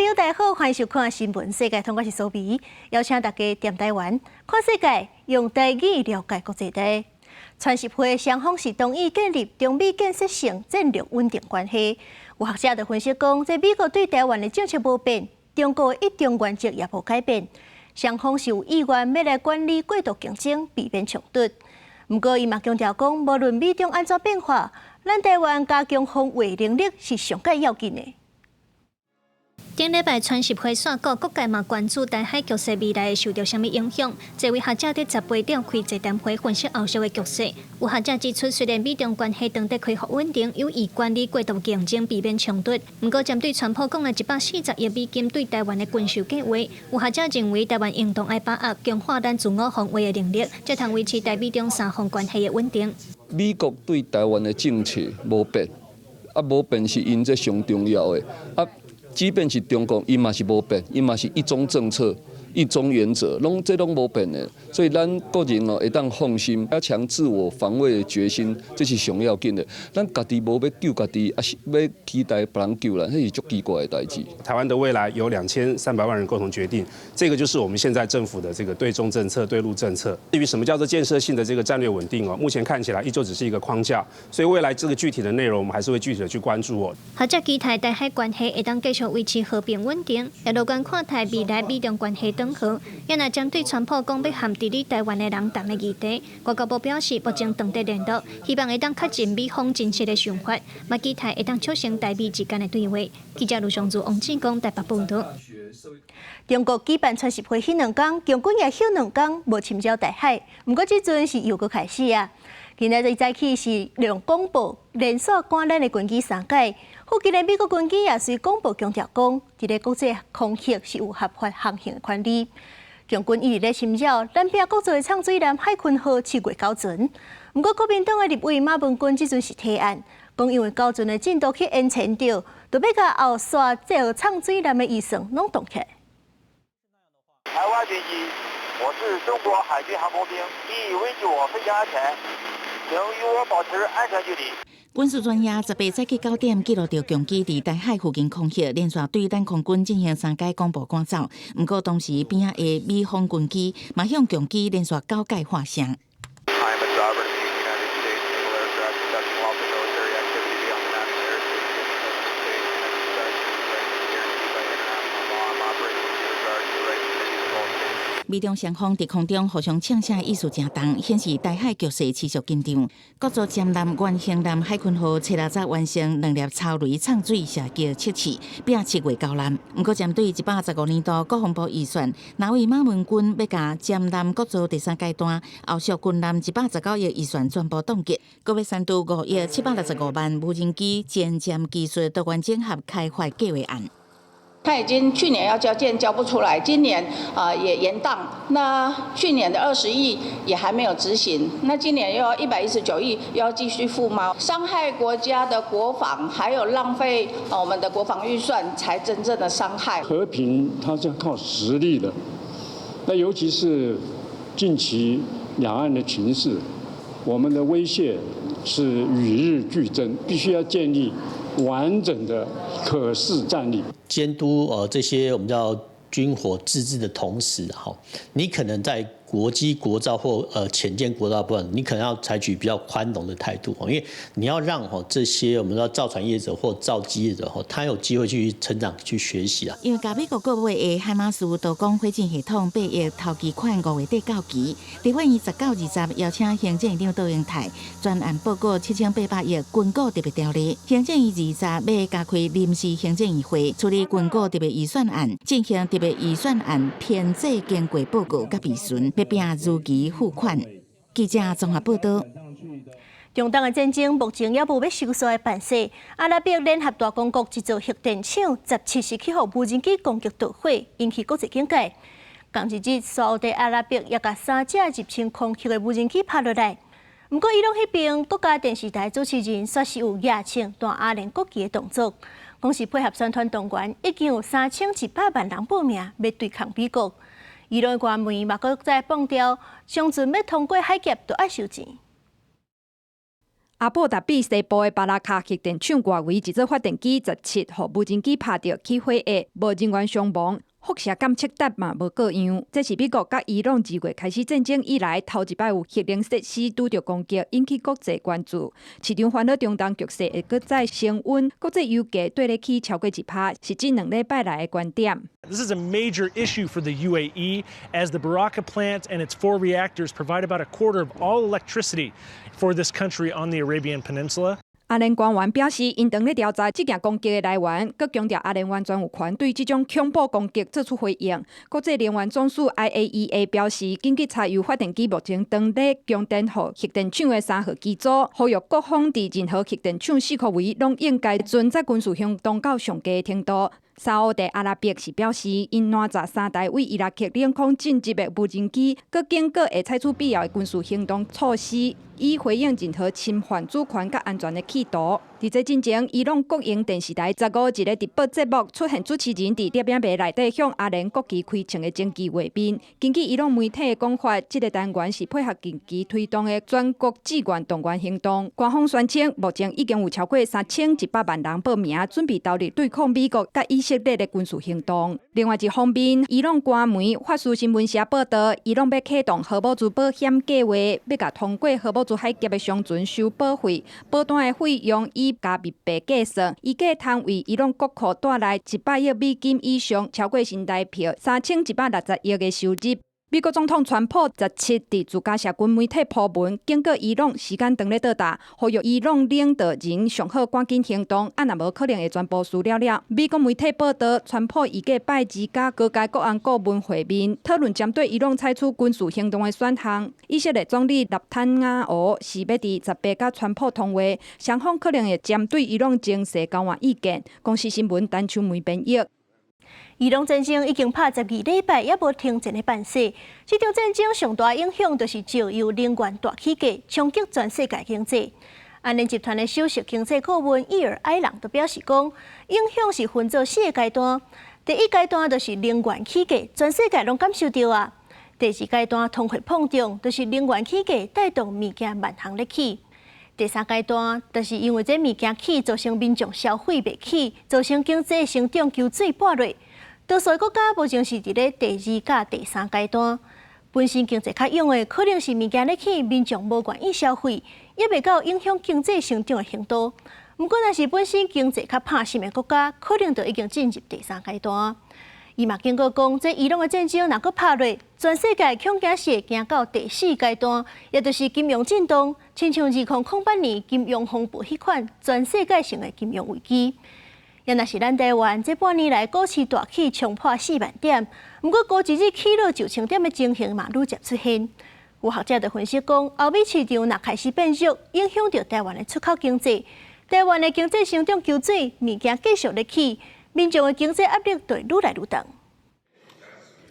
朋友大家好，歡迎收看《新聞世界通》，我是蘇美，邀請大家踮台灣看世界，用台語了解國際大。川習會雙方是同意建立中美建設性戰略穩定關係。有學者就分析講，這美國對台灣的政策無變，中國的一中原則也無改變，雙方是有意願欲來管理過度競爭，避免衝突。毋過，伊嘛強調講，無論美中按怎變化，咱台灣加強防衛能力是上蓋要緊的。頂禮拜川習會煞閣，各界嘛關注台海局勢未來會受著啥物影響。這位學者佇18點開座談會分析後續的局勢。有學者指出，雖然美中關係當得恢復穩定，有意管理過度競爭，避免衝突。毋過，針對川普講的140億美金對台灣的軍售計劃，有學者認為台灣應當愛把握強化咱自我防衛的能力，才通維持台美中三方關係的穩定。美國對台灣的政策無變，啊無變是𪜶這上重要的。啊，即便是中國，伊嘛是無變，伊嘛是一中政策、一中原則，攏這攏無變的。所以咱個人哦，會當放心，加強自我防衛的決心，這是上要緊的。咱家己無欲救家己，抑是欲期待別人救咱，彼是足奇怪的代誌。台灣的未來由2300萬人共同決定，這個就是我們現在政府的這個對中政策、對陸政策。至於什麼叫做建設性的這個戰略穩定哦，目前看起來依舊只是一個框架，所以未來這個具體的內容，我們還是會具體的去關注哦。學者期待台海關係會當繼續維持和平穩定，也樂觀看待未來美中關係轉好。也若針對川普講欲和治理台灣的人談的議題，外交部表示目前斷絕聯絡，希望會當確認美方真實的想法，嘛期待會當促成台美之間的對話。記者盧尚柱、王志剛台北報導。中國舉辦川習會彼兩工，共軍也歇兩工無侵擾台海，毋過這陣是又閣開始啊！今仔日早起是用廣播連續趕咱的軍機三擺，附近的美國軍機也隨廣播強調講，佇咧國際空域是有合法航行的權利。共軍一直咧侵擾咱拚國造的藏水艦海鯤號7月9船，毋過國民黨的立委馬文君這陣是提案，講因為九船的進度去延遲著，就欲共後續這號藏水艦的預算攏凍起來。台灣軍機，我是中國海軍航空兵，已危及我飛行安全，請與我保持安全距離。軍事專家18早起9點記錄著共機佇台海附近空域連續對咱空軍進行三擺廣播趕走。毋過當時邊仔的美方軍機嘛向共機連續九擺發聲。 I am a sovereign of the United States naval aircraft conducting lawful military activity beyond the national airspace of the United States and exercising the rights guaranteed by international law. I'm operating with regard to the rights and duties of all states. 美中雙方佇空中互相嗆聲意思誠重，顯示台海局勢持續緊張。國造潛艦原型艦海鯤號初六早完成兩粒超雷藏水射擊測試，拚7月9艦。毋過針對115年度國防部預算，藍委馬文君欲共潛艦國造第三階段後續軍艦119億預算全部凍結，閣欲刪除5億765萬無人機前瞻技術多元整合開發計劃案。他已經去年要交件交不出來，今年啊也延宕。那去年的20億也還沒有執行，那今年又要119億，又要繼續付嗎？傷害國家的國防，還有浪費我們的國防預算，才真正的傷害。和平它是要靠實力的，那尤其是近期兩岸的情勢，我們的威脅是與日俱增，必須要建立完整的可視戰力。監督這些我們叫軍火自制的同時，哈，你可能在國機國造或潛艦國造部分，你可能要採取比較寬容的態度，因為你要讓這些我們說造船業者或造機業者，他有機會去成長、去學習啊。因為共美國購買的海馬斯多管火箭系統8億頭期款5月底到期，立法院19、20邀請行政院長卓榮泰專案報告7800億軍購特別條例，行政院20欲加開臨時行政院會處理軍購特別預算案，進行特別預算案編製經過報告佮備詢，欲拚如期付款。記者綜合報導。中東的戰爭目前猶無欲收煞的範勢。阿拉伯聯合大公國一座核電廠17日去予無人機攻擊導火，引起國際警戒。仝一日，沙烏地阿拉伯也共三架入侵空域的無人機拍落來。毋過，伊朗彼邊國家電視台主持人煞是有舉起大阿聯國旗的動作，講是配合宣傳動員，已經有3100萬人報名欲對抗美國。伊朗官媒嘛閣再放調，上船欲通過海峽都愛收錢。阿布達比西部的巴拉卡核電廠外圍一座發電機17予無人機拍著起火焰，無人員傷亡。輻射監測站嘛無過樣，這是美國佮伊朗2月開始戰爭以來頭一擺有核能設施拄著攻擊，引起國際關注。市場煩惱中東局勢會閣再升溫，國際油價綴咧起超過1%，是這兩禮拜來的懸點。 This is a major issue for the UAE as the Barakah plant and its four reactors provide about a quarter of all electricity for this country on the Arabian Peninsula. 阿聯官員表示，𪜶正咧調查這件攻擊的來源，閣強調阿聯完全有權對這種恐怖攻擊做出回應。國際能源總署 IAEA 表示，緊急柴油發電機目前正咧供電予核電廠的三號機組，呼籲各方佇任何核電廠四箍圍攏應該遵這軍事行動到上低程度。沙烏地阿拉伯是表示，𪜶攔截三台對伊拉克領空進入的無人機，閣警告會採取必要的軍事行動措施，以回應任何侵犯主權佮安全的企圖。佇這進前，伊朗國營電視台15一个直播節目出現主持人佇攝影棚內底向阿聯國旗開槍的偵機畫面。根據伊朗媒體的講法，這个單元是配合近期推動的全國志願動員行動。官方宣稱，目前已經有超過3100萬人報名，準備投入對抗美國佮以色列的軍事行動。另外一方面，伊朗官媒法斯新聞社報導，伊朗欲啟動荷姆茲保險計劃，欲共通過荷姆茲海峽的商船收保費，保單的費用以加密幣計算，預計通為伊朗國庫帶來100億美金以上，超過新台幣3160億的收入。美國總統川普17佇自家社群媒體鋪文，警告伊朗時間長咧到達，呼籲伊朗領導人上好趕緊行動，啊若無可能會全部輸了了。美國媒體報導，川普預計拜二佮高階國安顧問會面，討論針對伊朗採取軍事行動的選項。以色列總理納坦雅胡是欲佇18佮川普通話，雙方可能會針對伊朗情勢交換意見。公視新聞陳秋梅編譯。伊朗戰爭已經拍12禮拜，猶無停戰的範勢。這場戰爭上大影響就是石油能源大起價，衝擊全世界經濟。安聯集團的首席經濟顧問伊爾埃朗就表示講，影響是分做四個階段。第一階段就是能源起價，全世界攏感受著啊。第二階段通貨膨脹，就是能源起價帶動物件萬項咧起。第三階段就是因為這物件起，造成民眾消費袂起，造成經濟成長球水撥落。多數國家目前是佇咧第二佮第三階段，本身經濟較勇的，可能是物件咧起，民眾無願意消費，猶未到影響經濟成長的程度。毋過，若是本身經濟較拍心的國家，可能就已經進入第三階段。伊嘛警告講，這伊朗的戰爭若閣拍落，全世界恐驚是會行到第四階段，也就是金融震盪，親像2008年金融風暴彼款全世界性的金融危機。也若是咱台灣這半年來股市大起，衝破4萬點，毋過股一日起落9,000點的情形嘛，愈漸出現。有學者就分析講，歐美市場若開始變弱，影響著台灣的出口經濟，台灣的經濟成長球水，物件繼續咧起，民眾的經濟壓力就會愈來愈重。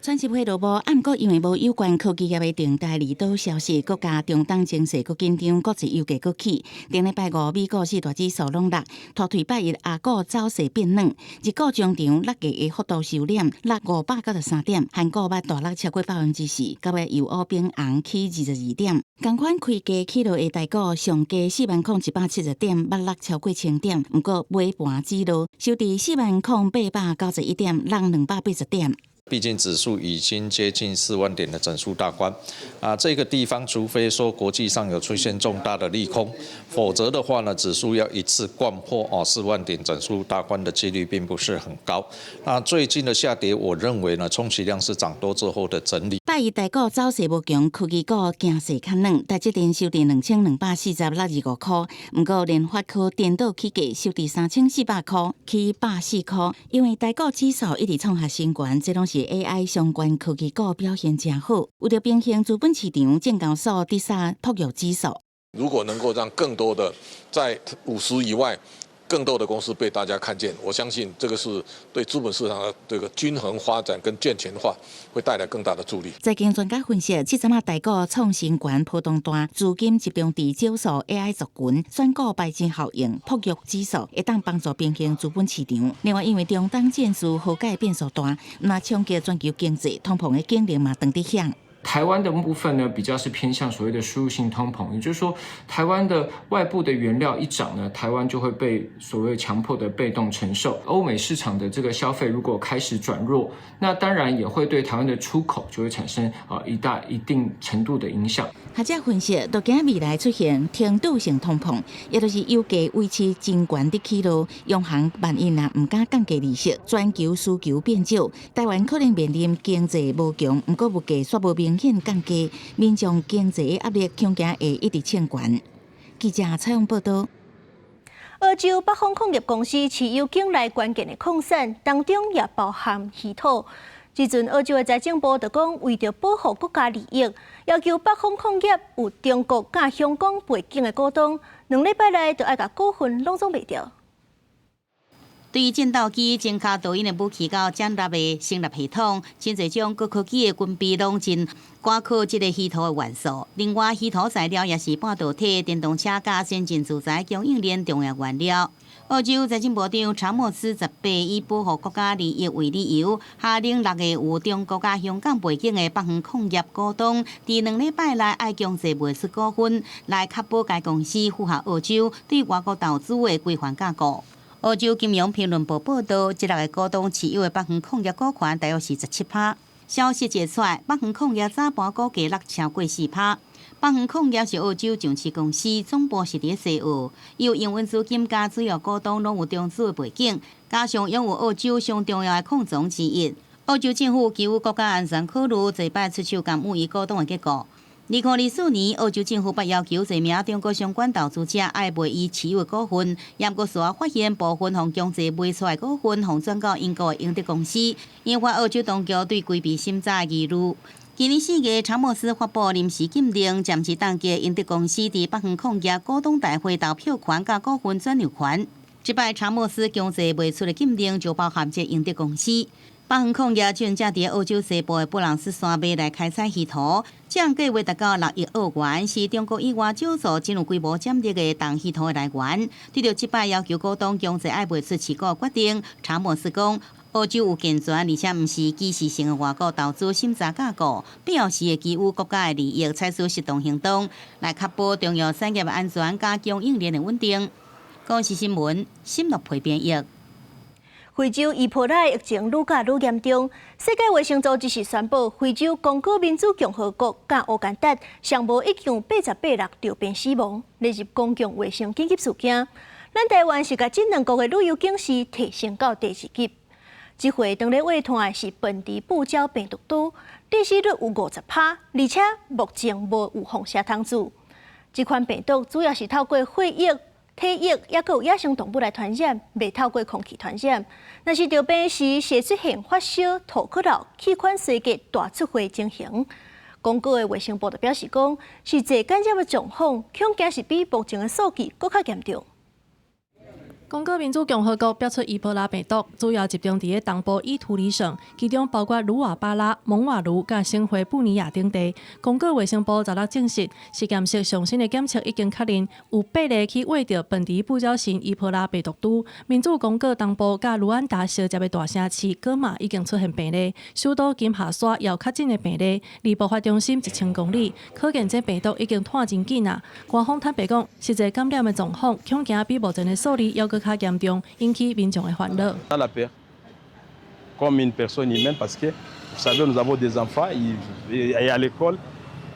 川習會落霧，啊，毋過因為無有關科技業的訂單利多消息，閣加中東情勢閣緊張，國際油價閣起。頂禮拜五，美股四大指數攏落，拖退拜一亞股走勢變軟，日股終場落價的幅度收斂，落593點，韓股捌大落超過4%，到尾由烏變紅起22點。仝款開低起落的台股上低40,170點，捌落超過1000點，毋過尾盤止落，收佇40,891點，落280點。畢竟指數已經接近4萬點的整數大關，啊，這個地方除非說國際上有出現重大的利空，否則的話呢，指數要一次摜破哦4萬點整數大關的幾率並不是很高。那最近的下跌，我認為呢，充其量是漲多之後的整理。拜一台股走勢無強，科技股行勢較軟，台積電收佇2246.25塊，毋過聯發科顛倒起價收佇3400塊，起104塊。因為台股指數一直創下新高，這攏是 AI 相關科技股表現誠好，為著平衡資本市場，證交所滴殺托育指數。如果能夠讓更多的在50以外，更多的公司被大家看見，我相信這個是對資本市場的這個均衡發展跟健全化會帶來更大的助力。財經專家分析，這陣仔台股創新高波動大，資金集中佇少數 AI 族群，選股排擠效應，托育指數會當幫助平衡資本市場。另外，因為中東戰事和解變數大，若衝擊全球經濟，通膨的警鈴嘛當佇響。台灣的部分呢，比較是偏向所謂的輸入性通膨，也就是說，台灣的外部的原料一漲呢，台灣就會被所謂強迫的被動承受。歐美市場的這個消費如果開始轉弱，那當然也會對台灣的出口就會產生一定程度的影響。學者分析，都驚未來出現停滯性通膨，也就是油價維持真懸的起落，央行萬一若毋敢降低利息，全球需求變少，台灣可能面臨經濟無強，毋過物價煞無明顯降低，民眾經濟壓力恐驚會一直衝懸。記者採訪報道。澳洲北方礦業公司持有境內關鍵的礦產，當中也包含稀土。這陣澳洲的財政部就講，為著保護國家利益，要求北方礦業有中國佮香港背景的股東，2禮拜內就愛共股份攏總賣掉。對於戰鬥機、偵察導引的武器到戰略的升納系統，真濟種高科技的軍備攏真倚靠這个稀土的元素。另外，稀土材料也是半導體、電動車佮先進製材供應鏈重要原料。澳洲財政部長查莫斯18以保護國家利益為理由，下令六個有中國佮香港背景的北方礦業股東，佇2禮拜內愛強制賣出股份，來確保該公司符合澳洲對外國投資的規範架構。澳洲金融評論報報導，這六个股東持有的北方礦業股權大約是17趴。消息一出來，北方礦業早盤股價落超過4趴。北方礦業是澳洲上市公司，總部是佇西澳，有營運資金佮主要股東攏有中資的背景，加上擁有澳洲上重要的礦種之一。澳洲政府基於國家安全考慮，這擺出手干預伊股東的結構。2024年，澳洲政府捌要求濟名中國相關投資者愛賣伊持有的股份，毋過事後發現部分予強制賣出來股份，予轉到英國的英德公司，引發澳洲當局對規避審查的疑慮。今年4月，查莫斯發布臨時禁令，暫時凍結英德公司佇北方礦業股東大會投票權佮股份轉讓權。這擺查莫斯強制賣出的禁令就包含這英德公司。北方礦業正正佇澳洲西部的布朗斯山脈來開採稀土，這項計劃達到6億澳元，是中國以外少數真有規模潛力的銅稀土的來源。對著這擺要求股東強制愛賣出持股決定，查莫斯講，澳洲有健全而且毋是歧視性的外國投資審查架構，必要時會基於國家的利益採取適當行動，來確保重要產業的安全佮供應鏈的穩定。公視新聞，新樂培編譯。非洲伊波拉疫情愈來愈嚴重，世界衛生組織是宣布，非洲剛果民主共和國佮烏干達上無已經有88人著病死亡，列入公共衛生緊急事件。咱台灣是共這兩國的旅遊警示提升到第二級。這回當咧挖炭的是笨豬布鳥病毒株，致死率有50趴，而且目前無有放射通治。這款病毒主要是透過血液、體液，抑閣有野生動物來傳染，袂透過空氣傳染。若是著病時，會出現發燒、吐咳嗽、器官衰竭、大出血情形。剛果的衛生部就表示講，實際感染的狀況，恐驚是比目前的數據閣較嚴重。剛果民主共和國爆出伊波拉病毒，主要集中佇咧東部伊圖里省，其中包括盧瓦巴拉、蒙瓦盧佮省會布尼亞等地。剛果衛生部十六證實，實驗室上新的檢測已經確認有八个去挖著笨豬布鳥型伊波拉病毒株。民主剛果東部佮盧安達相接的大城市戈馬已經出現病例，首都金夏沙也有確診的病例，離爆發中心1000公里，可見這病毒已經湠真緊啊！官方坦白講，實際感染的狀況恐驚比目前的數字猶閣較嚴重，引起民眾的煩惱。 La peur, comme une personne humaine, parce que vous savez, nous avons des enfants, ils à l'école,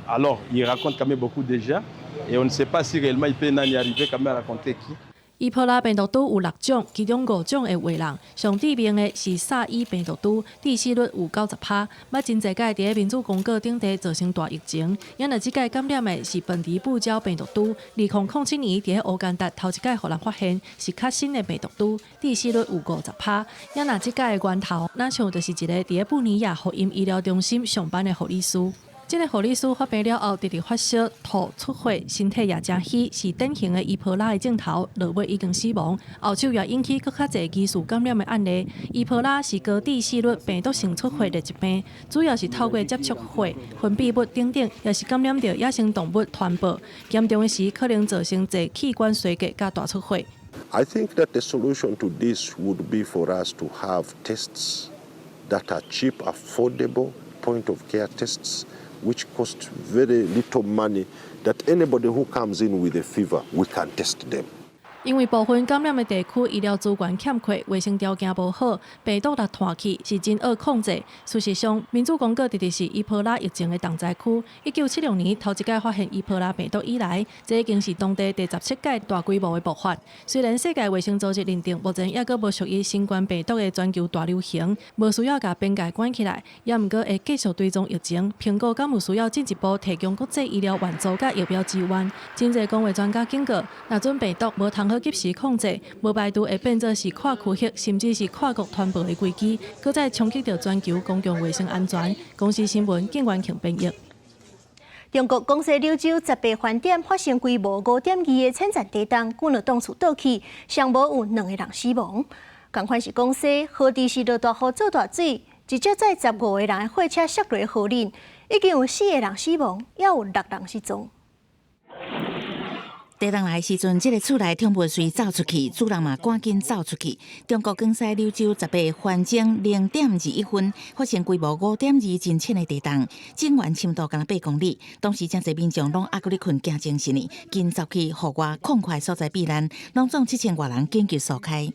alors ils rencontrent quand même beaucoup de gens, et on ne sait pas si réellement il peut y arriver quand même à rencontrer qui. 伊波拉病毒株有六種，其中五種會傳人。上致命的是薩爾病毒株，致死率有90趴。捌真濟擺佇咧民主剛果等地造成大疫情。猶若這擺感染的是笨豬布鳥病毒株。2007年佇咧烏干達頭一擺予人發現，是較新的病毒株，致死率有50趴。猶若這擺的源頭，若像就是一个佇咧布尼亞福音醫療中心上班的護理師。這个護理師發病了後，直直發燒、吐、出血，身體也誠虛，是典型的伊波拉的症頭，落尾已經死亡。後續也引起閣較濟疑似感染的案例。伊波拉是高致死率病毒性出血的疾病，主要是透過接觸血、分泌物等等，抑是感染著野生動物傳播。嚴重的時可能造成濟器官衰竭佮大出血。 I think that the solution to this would be for us to have tests that are cheap, affordable, point of care tests which cost very little money, that anybody who comes in with a fever, we can test them. 因為部分感染的地區醫療資源欠缺，衛生條件無好，病毒若傳去是真惡控制。事實上，民主剛果直直是伊波拉疫情的重災區。1976年頭一擺發現伊波拉病毒以來，這已經是當地第17屆大規模的爆發。雖然世界衛生組織認定目前猶閣無屬於新冠病毒的全球大流行，無需要共邊界關起來，也毋過會繼續追蹤疫情，評估敢有需要進一步提供國際醫療援助佮疫苗支援。真濟公衛專家警告，若準病毒無通好及時控制，無排除會變做是跨區域甚至是跨國傳播的危機，閣再衝擊著全球公共衛生安全。公視新聞，景元慶編譯。中國廣西柳州18環點發生規模5.2的淺層地動，幾兩棟厝倒去，上無有兩個人死亡。仝款是廣西，河池市落大雨做大水，一隻載15個人的貨車摔落河裡，已經有四個人死亡，猶有六人失蹤。地動來時陣，這个厝內寵物隨走出去，主人嘛趕緊走出去。中國廣西柳州十八環鐘0點21分發生規模5.2真淺的地動，震源深度干焦8公里。當時誠濟民眾攏猶閣咧睏，驚精神呢，緊走去戶外空曠所在避難，攏總7000外人緊急疏開。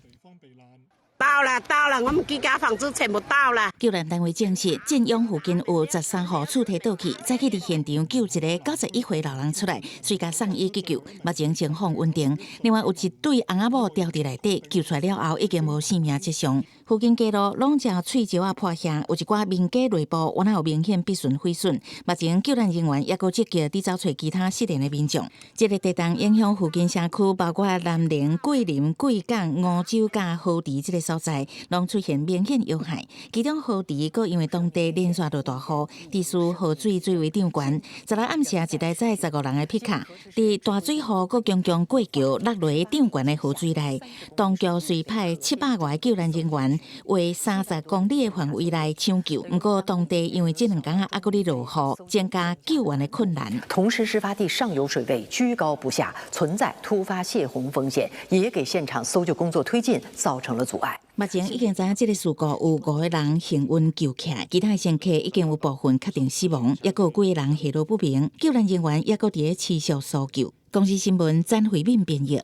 倒了，倒了，我們幾家房子全部倒了。救援單位證實，震央附近有13戶厝體倒去，早起佇現場救一个91歲老人出來，隨共送醫急救，目前情況穩定。另外有一對翁仔某牢佇內底，救出來了後已經無生命跡象。附近街路攏成碎石仔破瓦，有一寡民家內部原來有明顯破損毀損。目前救援人員猶閣積極佇走揣其他失聯的民眾。這个地動影響附近社區，包括南寧、桂林、貴港、梧州佮河池這个所在，攏出現明顯搖撼。其中河池閣因為當地連續落大雨，致使河水水位漲懸。昨昏暗時一台載15人的皮卡，佇大水雨閣強強過橋落落漲懸的河水內，當局遂派700外救援人員，圍30公里的範圍內搶救。毋過當地因為這兩工仔猶閣咧落雨，增加救援的困難。同時，事發地上游水位居高不下，存在突發洩洪風險，也給現場搜救工作推進造成了阻礙。目前已經知影這个事故有五個人幸運救起來，其他乘客已經有部分確定死亡，猶閣有幾个人下落不明。救援人員猶閣佇咧持續搜救。公視新聞詹慧敏編譯。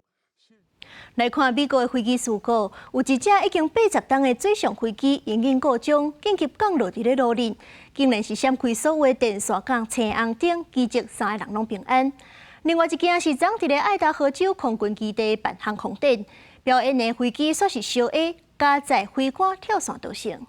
來看美國的飛機事故，有一架已經80冬的水上飛機引擎故障，緊急降落佇咧路面，竟然是閃開所有的電線佮青紅燈，奇蹟三个人攏平安。另外一件是昨佇咧愛達荷州空軍基地辦航空展，表演的飛機煞是燒焦，加載飛官跳傘逃生。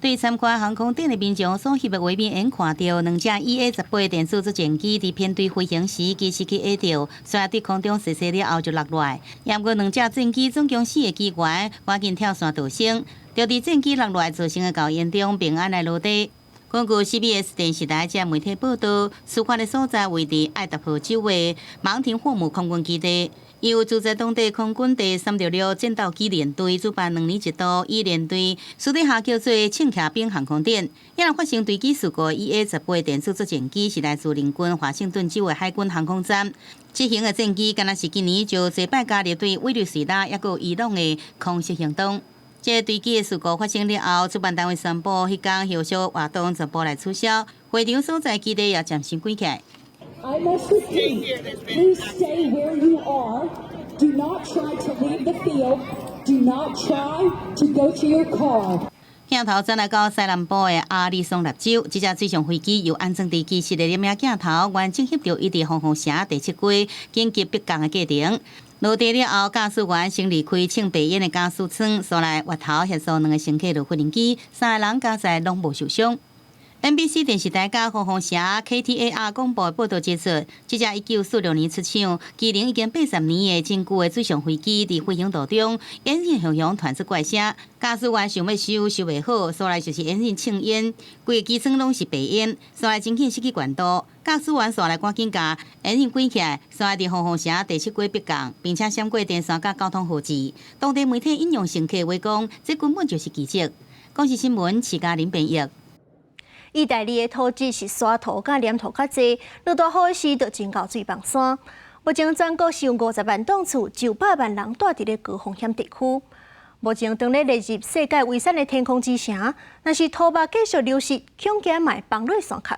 對參觀航空展的民眾所翕的畫面，會看著兩架 EA-18電子作戰機佇編隊飛行時，其實去挨著，雖然佇空中踅踅了後就落來。毋過兩架戰機總共四个機員，趕緊跳傘逃生，就佇戰機落來造成的厚煙中平安來落地。根據 CBS 電視台這媒體報導，事發的所在位佇愛達荷州的芒廷霍姆空軍基地。由駐在當地空軍第366戰鬥機聯隊主辦兩年一度，以聯隊私底下叫做輕騎兵航空展。遐發生墜機事故，EA-18電子作戰機是來自鄰近華盛頓州的海軍航空站。這型的戰機，敢若是今年就濟擺加入對委內瑞拉抑閣伊朗的空襲行動。這墜機的事故發生了後，主辦單位宣布，彼工後續活動全部來取消，會場所在基地也暫時關起來。 I must repeat, please stay where you are. Do not try to leave the field. Do not try to go to your car. 鏡頭轉來到西南部的亞利桑那州，這架水上飛機由安裝佇機室的攝影鏡頭，完整翕著伊佇鳳凰城第七街緊急迫降的過程。落地了後，駕駛員先離開衝白煙的駕駛艙，紲來越頭協助兩个乘客落飛行機，三个人加載攏無受傷。NBC 電視台佮鳳凰城 KTAR 廣播報導指出，這架1946年出廠、機齡已經80年的真舊的水上飛機，佇飛行途中，引擎雄雄傳出怪聲，駕駛員想欲修修袂好，紲來就是引擎衝煙，規个機艙攏是白煙，紲來真緊失去管道，駕駛員紲來趕緊共引擎關起來，紲來佇鳳凰城第七街迫降，並且閃過電線佮交通號誌。當地媒體引用乘客話講，這根本就是奇蹟。公視新聞徐嘉玲編譯。意大利的土質是沙土佮黏土較濟，落大雨時就真𠢕水崩山。目前全國是有50萬棟厝，900萬人蹛佇咧高風險地區。目前當咧列入世界遺產的天空之城，若是土木繼續流失，恐驚會崩落山崁。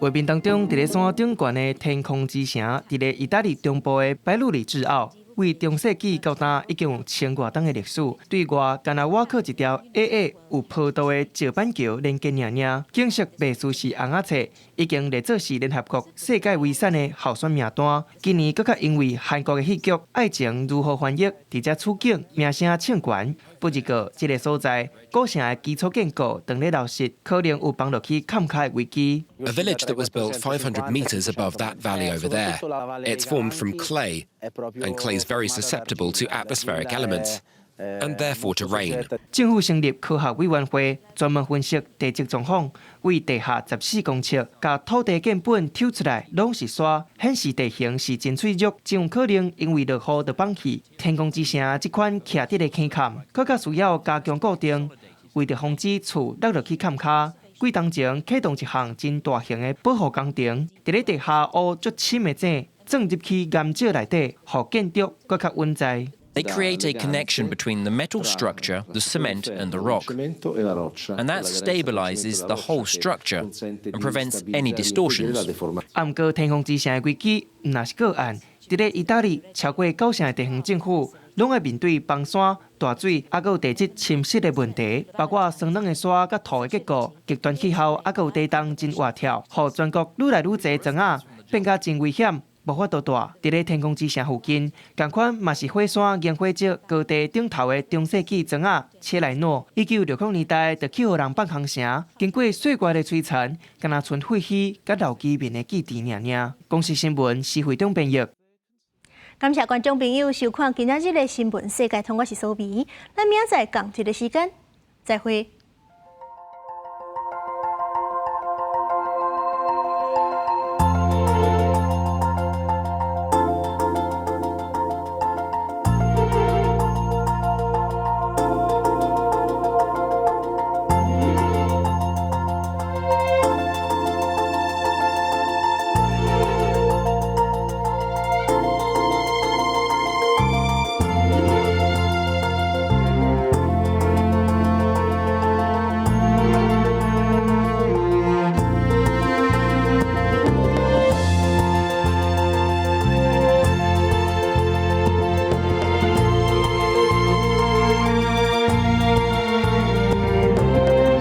畫面當中，佇咧山頂懸的天空之城，佇咧意大利中部的擺魯里治奧，對中世紀到今已經有千外冬的歷史。對外，干焦倚靠一條矮矮有坡度的石板橋連結爾爾，景色袂輸是尪仔冊，已經列做是聯合國世界遺產的候選名單。今年閣較因為韓國的戲劇《愛情如何翻譯》佇遮取景，名聲衝懸。不過，這个所在古城的基礎建構當咧流失，可能有崩落去崁跤的危機。 A village that was built 500 meters above that valley over there. It's formed from clay, and clay is very susceptible to atmospheric elements, and therefore to rain. 政府成立科學委員會，專門分析地質狀況，對地下14公尺，共土地建本抽出來，攏是沙，顯示地形是真脆弱，真有可能因為落雨就崩去。天空之城這款徛佇咧坑崁，閣較需要加強固定，為著防止厝落落去崁跤。幾冬前啟動一項真大型的保護工程，佇咧地下挖足深的井，鑽入去岩石內底，予建築閣較穩在。 They create a connection between the metal structure, the cement, and the rock. And that stabilizes the whole structure and prevents any distortions. 啊，毋過天空之城的危機毋若是個案，佇咧意大利超過九成的地方政府，攏愛面對崩山、大水，抑閣有地質侵蝕的問題，包括酸軟的沙佮土的結構、極端氣候，抑閣有地動真活跳，予全國愈來愈濟庄仔變甲真危險。無法度住。佇咧天空之城附近，仝款嘛是火山凝灰石高地頂頭的中世紀庄仔切萊諾，1960年代就去予人放空城，經過歲月的摧殘，敢若賰廢墟佮老居民的記憶爾爾。公視新聞施惠中編譯。感謝觀眾朋友收看今仔日的新聞世界通，我是蘇美，咱明仔載仝一个時間再會。